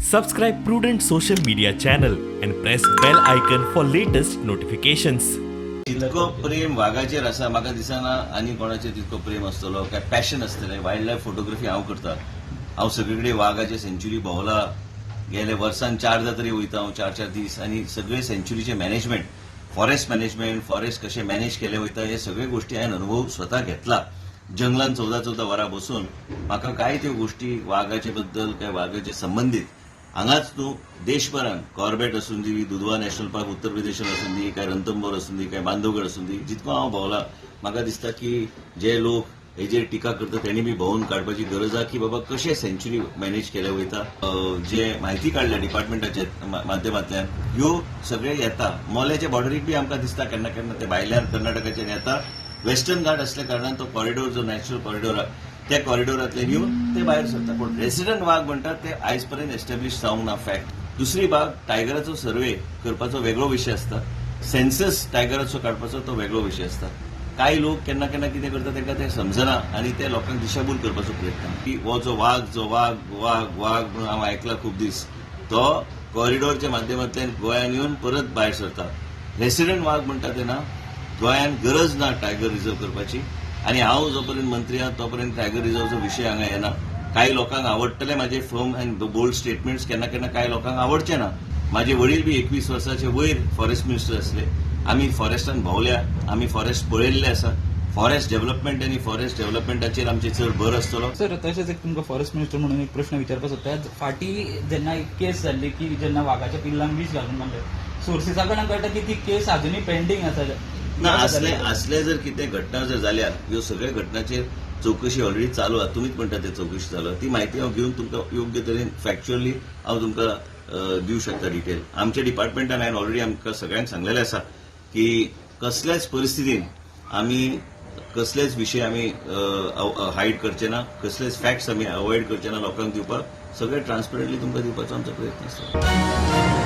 Subscribe Prudent social media channel and press bell icon for latest notifications. तितको प्रेम वागाचेर आसा, म्हाका दिसना आनी कोणाचेर तितको प्रेम आसतलो, काय पॅशन आसतलें. वायल्ड लायफ फोटोग्राफी हांव करता. हांव सगळे कडेन वागाचे सेंच्युरी भोंवला. गेले वर्सान चारदां तरी वयता हांव, चार चार दीस, आनी सगळे सेंच्युरीचे मॅनेजमेंट, फॉरेस्ट मॅनेजमेंट, फॉरेस्ट कशें मॅनेज केलें वयता, हे सगळे गोश्टी हांवें अनुभव स्वता घेतला. जंगलान 14-14 वरां बसून म्हाका काय त्यो गोश्टी वागाचे बद्दल, काय वागाचे संबंदीत, हांगाच न्हू, देशभरान कॉर्बेट आसूं दी, दुधवा नॅशनल पार्क उत्तर प्रदेशान आसूं दी, काय रणथंबोर आसूं दी, काय बांधवगड आसूं दी, जितको हांव भोंवला, म्हाका दिसता की जे लोक हेजेर टिका करता तेणी बी भोंवून काडपाची गरज आहा की बाबा कशें सेंच्युरी मॅनेज केले वयता. जे म्हायती काडल्या डिपार्टमेंटाच्या माध्यमांतल्यान, ह्यो सगळे येता. मोल्याच्या बॉर्डरीक बी आमकां दिसता केन्ना केन्ना ते भायल्यान कर्नाटकाच्यान येता. वेस्टर्न घाट असल्या कारणान तो कॉरिडोर जो नॅचरल कॉरिडोर आहा त्या कॉरिडोरांतल्यान येवन ते भायर सरता. पूण रेसिडंट वाग म्हणटात ते आयज पर्यंत एस्टॅब्लिश जावंक ना, फॅक्ट. दुसरी बाग, टायगराचो सर्वे करपाचो वेगळो विशय आसता, सेन्सस टायगराचो काडपाचो तो वेगळो विशय आसता. कांय लोक केन्ना केन्ना कितें करता तांकां तें समजना आनी ते लोकांक दिशाभूल करपाचो प्रयत्न. की हो जो वाग, जो वाग वाग वाग म्हणून हांव आयकला खूब दीस, तो कॉरिडोरच्या माध्यमांतल्यान गोंयान येवन परत भायर सरता. रेसिडंट वाग म्हणटा ते ना, गोंयान गरज ना टायगर रिजर्व करपाची. आनी हांव जो पर्यंत मंत्री आहा तो पर्यंत टायगर रिजर्वचो विशय हांगा येना. कांय लोकांक आवडटले म्हाजे फर्म अँड बोल्ड स्टेटमेंट्स, केन्ना केन्ना कांय लोकांक आवडचे ना. म्हाजे वडील बी 21 वर्साचे वयर फॉरेस्ट मिनिस्टर आसले. आमी फॉरेस्टान भोंवल्या, आमी फॉरेस्ट पळयल्ले आसा. फॉरेस्ट डेव्हलपमेंट आनी फॉरेस्ट डेव्हलपमेंटाचेर आमचे चड भर आसतलो. सर, तशेंच एक तुमकां फॉरेस्ट मिनिस्टर म्हणून एक प्रश्न विचारपाक सोदता. फाटीं जेन्ना एक केस जाल्ली की जेन्ना वागाच्या पिल्लांक वीस घालून मारले, सोर्सिसा कडल्यान कळटा की ती केस अजुनूय पेंडींग आसा. ना, असले असले जर कितें घटना जर जाल्यार ह्यो सगळ्या घटनाचेर चवकशी ऑलरेडी चालू आहा. तुमीच म्हणटा ते चवकशी चालू आहा, ती म्हायती हांव घेवन तुमकां योग्य तरेन फॅक्च्युअली हांव तुमकां दिवं शकता डिटेल. आमच्या डिपार्टमेंटान हांवें ऑलरेडी आमकां सगळ्यांक सांगलेलें आसा की कसल्याच परिस्थितीन आमी कसलेच विशय आमी हायड करचे ना, कसलेच फॅक्ट्स आमी अवॉयड करचे ना लोकांक दिवपाक. सगळे ट्रान्सपरंटली तुमकां दिवपाचो आमचो प्रयत्न आसता.